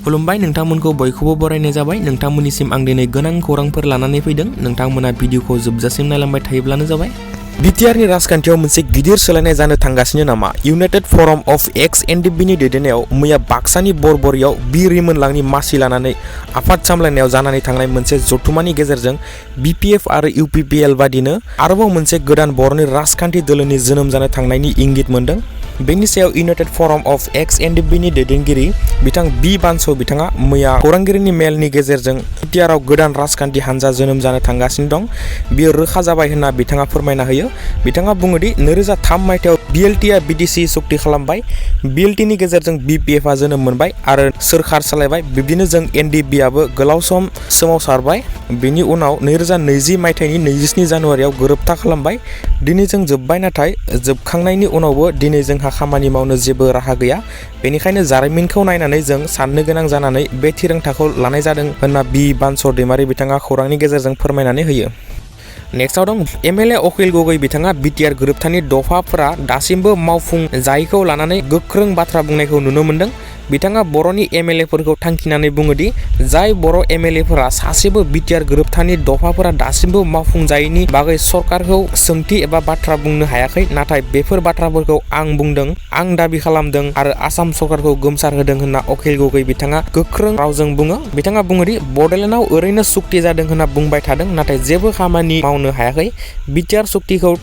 खुलुमबाय नोंथांमोनखौ बयखौबो बरायनाय जाबाय। नोंथांमोननिसिम आं दिनै गोनां खौरांफोर लानानै फैदों। नोंथांमोना भिडिअखौ जोबजासिम नायलांबाय थायोब्लानो जाबाय। बिटिआरनि राजखान्थियाव मोनसे गिदिर सोलायनाय जानो थांगासिनो नामा? इउनाइटेड फरम अफ एक्स एनडिएफबीनि दैदेननायाव मैया बाक्सानि बरबरियाव बि रिमोनलांनि मासि लानानै आफाद सामलायनायाव जानानै थांनाय मोनसे जथुमानि गेजेरजों बिपिएफ आरो इउपिपिएल बादिनो आरोबाव मोनसे गोदान बर'नि राजखान्थि दोलोनि जोनोम जानो थांनायनि इंगित मोनदों। बेनि सायाव इउनाइटेड फरम अफ एक्स एनडिएफबीनि दैदेनगिरि बिथां बि बान्स' बिथाङा मैया खौरांगिरिनि मेलनि गेजेरजों बिटिआरआव गोदान राजखान्थि हान्जा जोनोम जानो थांगासिनो दं, बियो रोखा जाबाय होनना बिथाङा फोरमायना होयो। बिथाङा बुङोदि 2003 मायथाइयाव बिएलटिआ बिटिसि सुक्ति खालामबाय, बिएलटिनि गेजेरजों बिपिएफआ जोनोम मोनबाय आरो सोरखार सालायबाय। बिब्दिनो जों एनडिएफबीआबो गोलाव सम सोमावसारबाय। बेनि उनाव 2020 मायथाइनि 27 जानुवारियाव गोरोबथा खालामबाय। दिनै जों जोब्बाय, नाथाय जोबखांनायनि उनावबो दिनै जोंहा खामानि मावनो जेबो राहा गैया। बेनिखायनो जारिमिनखौ नायनानै जों साननो गोनां जानानै बे थिरांथाखौ लानाय जादों होनना बि बान्स' दैमारि बिथाङा खौरांनि गेजेरजों फोरमायनानै होयो। नेक्स्टआव दं एमएलए अखिल गगৈ बिथाङा बिटिआर गोरोबथानि दफाफोरा दासिमबो मावफुं जायैखौ लानानै गोख्रों बाथ्रा बुंनायखौ नुनो मोन्दों। बिथाङा बर'नि एमएलएफोरखौ थांखिनानै बुङोदि जाय बर' एमएलएफोरा सासेबो बिटिआर गोरोबथानि दफाफोरा दासिमबो मावफुंजायैनि बागै सरकारखौ सोंथि एबा बाथ्रा बुंनो हायाखै, नाथाय बेफोर बाथ्राफोरखौ आं बुंदों, आं दाबि खालामदों आरो आसाम सरकारखौ गोमसार होदों होनना अखिल गगৈ बिथाङा गोख्रों रावजों बुङो। बिथाङा बुङोदि बड'लेण्डआव ओरैनो सुक्ति जादों होनना बुंबाय थादों, नाथाय जेबो खामानि मावनो हायाखै। बिटिआर सुक्तिखौ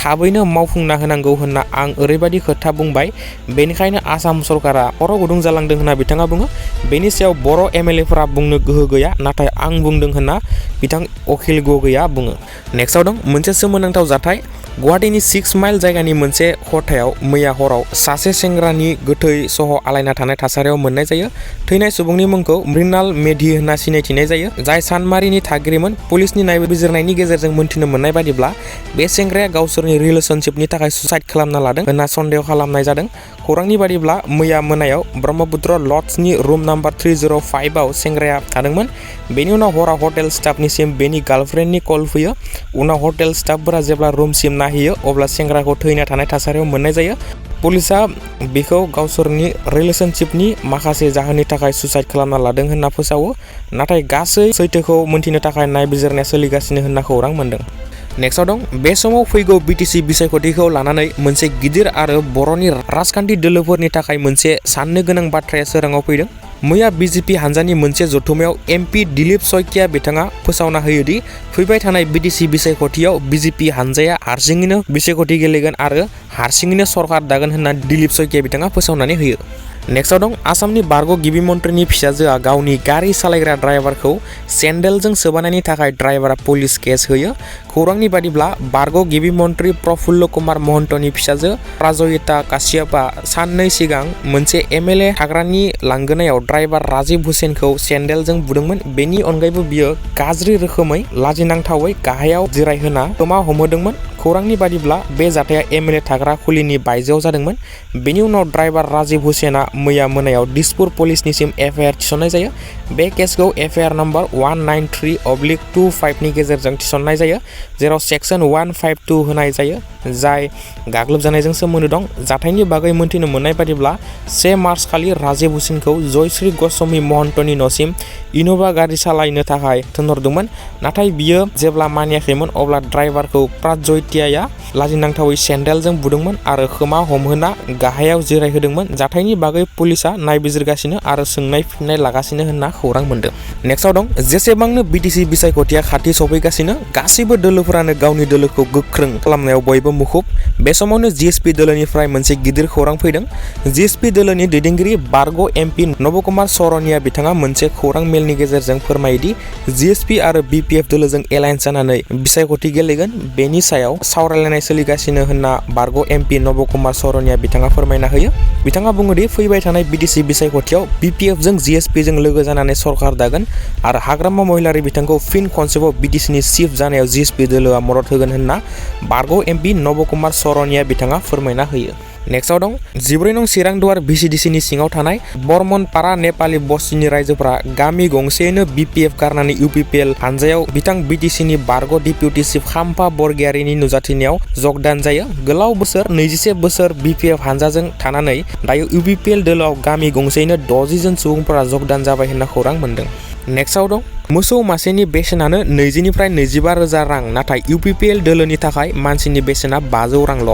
थाबैनो मावफुंना होनांगौ होनना आं ओरैबायदि खोथा बुंबाय, बेनिखायनो आसाम सरकारा खर' गुदुं जालांदों होनना बिथाङा बुङो। बेनि सायाव बर' एमएलएफोरा बुंनो गोहो गैया, नाथाय आं बुंदों होनना बिथां अखिल गगैआ बुङो। नेक्स्टआव दं मोनसे सोमोनांथाव जाथाय। गुवाहाटीनि 6 माइल जायगानि मोनसे खथायाव मैया हराव सासे सेंग्रानि गोथै सह' आलायना थानाय थासारियाव मोननाय जायो। थैनाय सुबुंनि मुंखौ मृणाल मेधि होनना सिनायथिनाय जायो, जाय सानमारिनि थागिरिमोन। पुलिसनि नायबिजिरनायनि गेजेरजों मोनथिनो मोननाय बादिब्ला बे सेंग्राया गावसोरनि रिलेशनशिपनि थाखाय सुसाइड खालामना लादों होनना सन्देह खालामनाय जादों। खौरांनि बादिब्ला मैया मोनायाव ब्रह्मपुत्र लड्जनि रुम नाम्बार 305 आव सेंग्राया थादोंमोन। बेनि उनाव हराव हटेल स्टाफनिसिम बेनि गार्लफ्रेन्डनि कल फैयो। उनाव हटेल स्टाफफोरा जेब्ला रुमसिम नायहैयो अब्ला सेंग्राखौ थैना थानाय थासारियाव मोननाय जायो। पुलिसआ बेखौ गावसोरनि रिलेशनशिपनि माखासे जाहोननि थाखाय सुसाइड खालामना लादों होनना फोसावो, नाथाय गासै सैथोखौ मोनथिनो थाखाय नायबिजिरनाया सोलिगासिनो होनना खौरां मोन्दों। नेक्स्टआव दं बे समाव फैगौ बिटिसि बिसायख'थिखौ लानानै मोनसे गिदिर आरो बर'नि राजखान्थि दोलोफोरनि थाखाय मोनसे साननो गोनां बाथ्राया सोराङाव फैदों। मैया बिजेपि हान्जानि मोनसे जथुमायाव एमपि दिलीप सयकिया बिथाङा फोसावना होयोदि फैबाय थानाय बिटिसि बिसायख'थियाव बिजेपि हान्जाया हारसिङैनो बिसायख'थि गेलेगोन आरो हारसिङैनो सरकार दागोन होनना दिलीप सयकिया बिथाङा फोसावनानै होयो। नेक्स्टआव दं आसामनि बारग' गिबि मन्थ्रिनि फिसाजोआ गावनि गारि सालायग्रा ड्राइभारखौ सेन्देलजों सोबानायनि थाखाय ड्राइभारा पुलिस केस होयो। खौरांनि बादिब्ला बारग' गिबि मन्थ्रि प्रफुल्ल कुमार महन्तनि फिसाजो प्राजयिता काश्यपआ साननै सिगां मोनसे एमएलए थाग्रानि लांगोनायाव ड्राइभार राजिब हुसेनखौ सेन्देलजों बुदोंमोन। बेनि अनगायैबो बियो गाज्रि रोखोमै लाजिनांथावै गाहायाव जिरायहोना खोमा हमहोदोंमोन। खौरांनि बादिब्ला बे जाथाया एमएलए थाग्रा खुलिनि बायजोआव जादोंमोन। बेनि उनाव ड्राइभार राजिब हुसेना मैया मोनायाव दिसपुर पुलिसनिसिम एफआइआर थिसननाय जायो। बे केसखौ एफआइआर नम्बर 193/25 नि गेजेरजों थिसननाय जायो, जेराव सेक्सन 152 होनाय जायो, जाय गाग्लोबजानायजों सोमोन्दो दं। जाथायनि बागै मोनथिनो मोननाय बादिब्ला 1 मार्च खालि राजिब हुसेनखौ जयश्री गस्वामी महन्तनि न'सिम इन'भा गारि सालायनो थाखाय थिनहरदोंमोन, नाथाय बियो जेब्ला मानियाखैमोन अब्ला ड्राइभारखौ प्राजयिताया लाजिनांथावै सेन्देलजों बुदोंमोन आरो खोमा हमहोना गाहायाव जिरायहोदोंमोन। जाथायनि बागै पुलिसआ नायबिजिरगासिनो आरो सोंनाय फिननाय लागासिनो होनना खौरां मोन्दों। नेक्स्टआव दं जेसेबांनो बिटिसि बिसायख'थिया खाथि सफैगासिनो गासैबो दोलोफोरानो गावनि दोलोखौ गोख्रों खालामनायाव बयबो मुखुब। बे समावनो जिएसपि दोलोनिफ्राय मोनसे गिदिर खौरां फैदों। जिएसपि दोलोनि दैदेनगिरि बारग' एमपि नबकुमार सरनिया बिथाङा मोनसे खौरां मेलनि गेजेरजों फोरमायोदि जिएसपि आरो बिपिएफ दोलोजों एलायन्स जानानै बिसायख'थि गेलेगोन। बेनि सायाव सावरायलायनाय सोलिगासिनो होनना बारग' एमपि नबकुमार सरनिया बिथाङा फोरमायना होयो। बिथाङा बुङोदि फैबाय थानाय बिटिसि बिसायख'थियाव बिपिएफजों जिएसपिजों लोगो जानानै सरकार दागोन आरो हाग्रामा महिलारी बिथांखौ फिन खनसेबाव बिटिसिनि चिफ जानायाव जिएसपि दोलोआ मदद होगोन होनना बारग' एमपि नबकुमार सरनिया बिथाङा फोरमायना होयो। नेक्स्टआव दं 14 नं चिरां दुवार BCDCनि सिङाव थानाय बर्मनपारा नेपालि बस्तिनि रायजोफोरा गामि गंसेयैनो BPF गारनानै UPPL हानजायाव बिथां BTCनि बारग' डिप्युटि चिफ खाम्फा बरगयारिनि नुजाथिनायाव जगदान जायो। गोलाव बोसोर 21 बोसोर BPF हानजाजों थानानै दायो UPPL दोलोआव गामि गंसेयैनो 60 जन सुबुंफोरा जगदान जाबाय होनना खौरां मोन्दों। नेक्स्टआव दं मोसौ मासेनि बेसेनानो 20 निफ्राय 25 रोजा रां नाथाय UPPL दोलोनि थाखाय मानसिनि बेसेना 500 रांल'।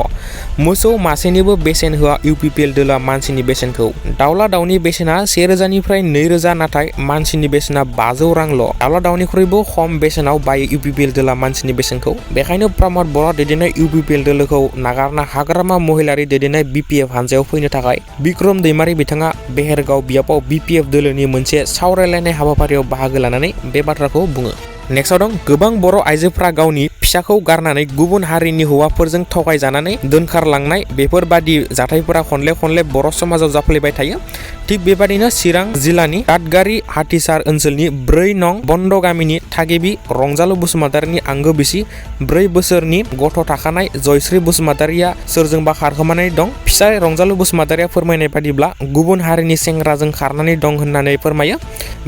मोसौ मासेनिबो बेसेन होआ UPPL दोलोआ मानसिनि बेसेनखौ। दाउला दाउनि बेसेना 1000 निफ्राय 2000 नाथाय मानसिनि बेसेना 500 रांल'। दाउला दाउनिख्रुइबो खम बेसेनाव बायो UPPL दोलोआ मानसिनि बेसेनखौ। बेखायनो प्रमद बर' दैदेननाय UPPL दोलोखौ नागारना हाग्रामा महिलारी दैदेननाय BPF हानजायाव फैनो थाखाय बिक्रम दैमारी बिथाङा बेहेरगाव बियाबाव BPF दोलोनि मोनसे सावरायलायनाय हाबाफारियाव बाहागो लानानै बे बाथ्राखौ बुङो। नेक्स्टआव दं गोबां बर' आइजोफ्रा गावनि फिसाखौ गारनानै गुबुन हारिनि हौवाफोरजों थगायजानानै दोनखारलांनाय बेफोरबादि जाथायफोरा खनले बर' समाजाव जाफ्लेबाय थायो। थिग बेबादिनो चिरां जिल्लानि दादगारि हाथिसार ओनसोलनि 4 नं बन्द गामिनि थागिबि रंजालु बसुमतारिनि आंगो बिसि 4 बोसोरनि गथ' थाखानाय जयश्री बसुमतारिया सोरजोंबा खारखोमानानै दं। फिसाय रंजालु बसुमतारिया फोरमायनाय बादिब्ला गुबुन हारिनि सेंग्राजों खारनानै दं होननानै फोरमायो।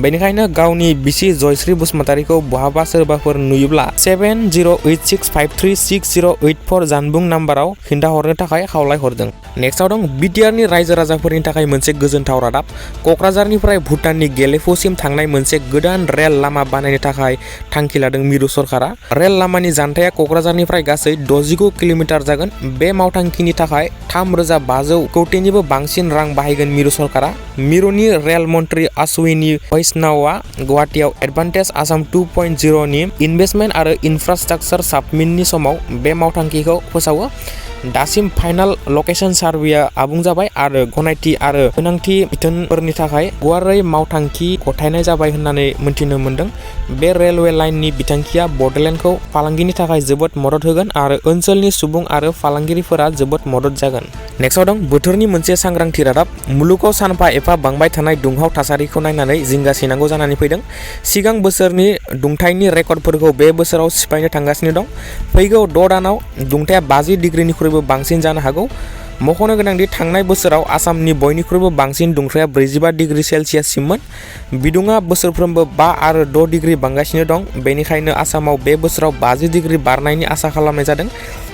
बेनिखायनो गावनि बिसि जयश्री बसुमतारिखौ बहाबा सोरबाफोर नुयोब्ला 7086536084 जानबुं नाम्बाराव खिन्थाहरनो थाखाय खावलायहरदों। नेक्स्टआव दं BTRनि रायजो राजाफोरनि थाखाय मोनसे गोजोनथाव रादाब। क'क्राझारनिफ्राय भुटाननि गेलेफुसिम थांनाय मोनसे गोदान रेल लामा बानायनो थाखाय थांखि लादों मिरु सरकारा। रेल लामानि जानथाया क'क्राझारनिफ्राय गासै 69 किल'मिटार जागोन। बे मावथांखिनि थाखाय 3500 कौटिनिबो बांसिन रां बाहायगोन मिरु सरकारा। मिरुनि रेल मन्त्रि अश्विनी वैष्णवआ गुवाहाटीआव एडभान्टेज आसाम 2.0 नि इनभेस्टमेन्ट आरो इनफ्रास्ट्राक्चार साबमिटनि समाव बे मावथांखिखौ फोसावो। दासिम फाइनाल लकेशन सार्वेया आबुं जाबाय आरो गनायथि आरो गोनांथि बिथोनफोरनि थाखाय गुवारै मावथांखि गथायनाय जाबाय होननानै मिथिनो मोन्दों। बे रेलवे लाइननि बिथांखिया बड'लेण्डखौ फालांगिनि थाखाय जोबोद मदद होगोन आरो ओनसोलनि सुबुं आरो फालांगिरिफोरा जोबोद मदद जागोन। नेक्स्टआव दं बोथोरनि मोनसे सांग्रांथि रादाब। मुलुगाव सानफा एफा बांबाय थानाय दुंहाव थासारिखौ नायनानै जिंगासिनांगौ जानानै फैदों। सिगां बोसोरनि दुंथायनि रेकर्डफोरखौ बे बोसोराव सिफायनो थांगासिनो दं। फैगौ 6 दानाव दुंथाया 50 डिग्रीनिख्रुइबो बांसिन जानो हागौ। मख'नो गोनांदि थांनाय बोसोराव आसामनि बयनिख्रुइबो बांसिन दुंथाया 45 डिग्री सेलसियाससिममोन। बिदुङा बोसोरफ्रोमबो 5 आरो 6 डिग्री बांगासिनो दं। बेनिखायनो आसामाव बे बोसोराव 50 डिग्री बारनायनि आसा खालामनाय जादों।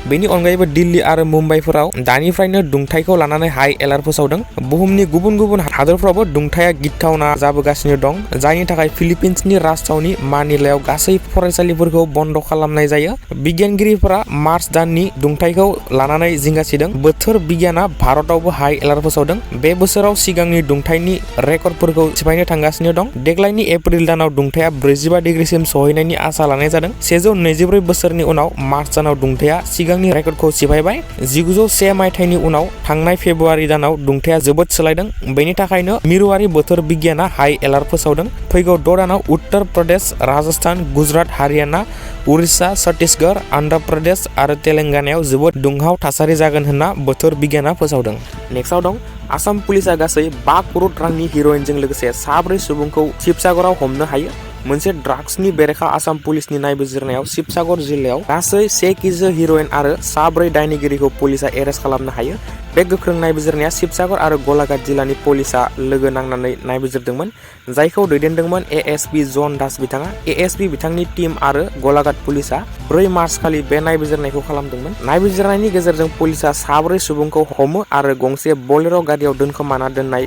बेनि अनगायैबो दिल्ली आरो मुम्बाइफोराव दानिफ्रायनो दुंथायखौ लानानै हाई एलार्ट फोसावदों। बुहुमनि गुबुन गुबुन हादोरफ्रावबो दुंथाया गिथावना जाबोगासिनो दं जायनि थाखाय फिलिपिन्सनि राजथावनि मानिलायाव गासै फरायसालिफोरखौ बन्द खालामनाय जायो। बिगियानगिरिफोरा मार्च दाननि दुंथायखौ लानानै जिंगासिदों। बोथोर बिगियाना भारतावबो हाई एलार्ट फोसावदों। बे बोसोराव सिगांनि दुंथायनि रेकर्डफोरखौ सिफायनो थांगासिनो दं। देग्लायनि एप्रिल दानाव दुंथाया 45 डिग्रीसिम सहैनायनि आसा लानाय जादों। 124 बोसोरनि उनाव मार्च दानाव दुंथाया सिगांनि रेकर्डखौ सिफायबाय। 1901 मायथाइनि उनाव थांनाय फेब्रुवारि दानाव दुंथाया जोबोद सोलायदों। बेनि थाखायनो मिरुआरि बोथोर बिगियाना हाई एलार्ट फोसावदों। फैगौ 6 दानाव उत्तर प्रदेश, राजस्थान, गुजरात, हारियाना, उरिष्या, छत्तीसगढ़, आन्ध्र प्रदेश आरो तेलेंगानायाव जोबोद दुंहाव थासारि जागोन होनना बोथोर बिगियाना फोसावदों। नेक्स्टआव दं आसाम पुलिसा गासै 5 करोड़ रांनि हिर'इनजों लोगोसे 7 सुबुंखौ शिबसागराव हमनो हायो। मोनसे ड्राग्सनि बेरेखा आसाम पुलिसनि नायबिजिरनायाव शिबसागर जिल्लायाव गासै 1 केजि हिर'इन आरो 7 दायनिगिरिखौ पुलिसा एरेस्ट खालामनो हायो। बे गोख्रों नायबिजिरनाया शिबसागर आरो गलाघाट जिल्लानि पुलिसा लोगो नांनानै नायबिजिरदोंमोन जायखौ दैदेनदोंमोन ASP जन दास बिथाङा। ASP बिथांनि टीम आरो गलाघाट पुलिसा 4 मार्च खालि बे नायबिजिरनायखौ खालामदोंमोन। नायबिजिरनायनि गेजेरजों पुलिसा 7 सुबुंखौ हमो आरो गंसे बलेर' गारियाव दोनखोमाना दोननाय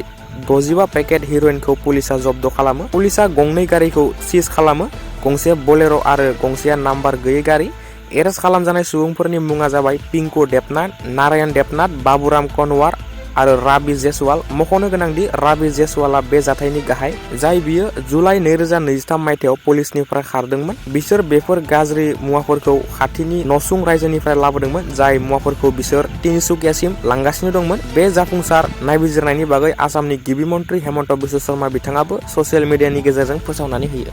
65 पेकेट हिर'इनखौ पुलिसा जब्द खालामो। पुलिसा 2 गारिखौ सिज खालामो, गंसे बलेर' आरो गंसेया नाम्बार गैयै गारि। एरेस्ट खालामजानाय सुबुंफोरनि मुङा जाबाय पिंकु देबनाथ, नारायण देबनाथ, बाबुराम कनवार आरो राबि जेसवाल। मख'नो गोनांदि राबि जेसवाला बे जाथायनि गाहाय, जाय बियो जुलाइ 2023 मायथाइयाव पुलिसनिफ्राय खारदोंमोन। बिसोर बेफोर गाज्रि मुवाफोरखौ खाथिनि नसुं रायजोनिफ्राय लाबोदोंमोन, जाय मुवाफोरखौ बिसोर तिनसुकियासिम लांगासिनो दंमोन। बे जाफुंसार नायबिजिरनायनि बागै आसामनि गिबि मन्त्रि हेमन्त बिश्व शर्मा बिथाङाबो ससियेल मिडियानि गेजेरजों फोसावनानै होयो।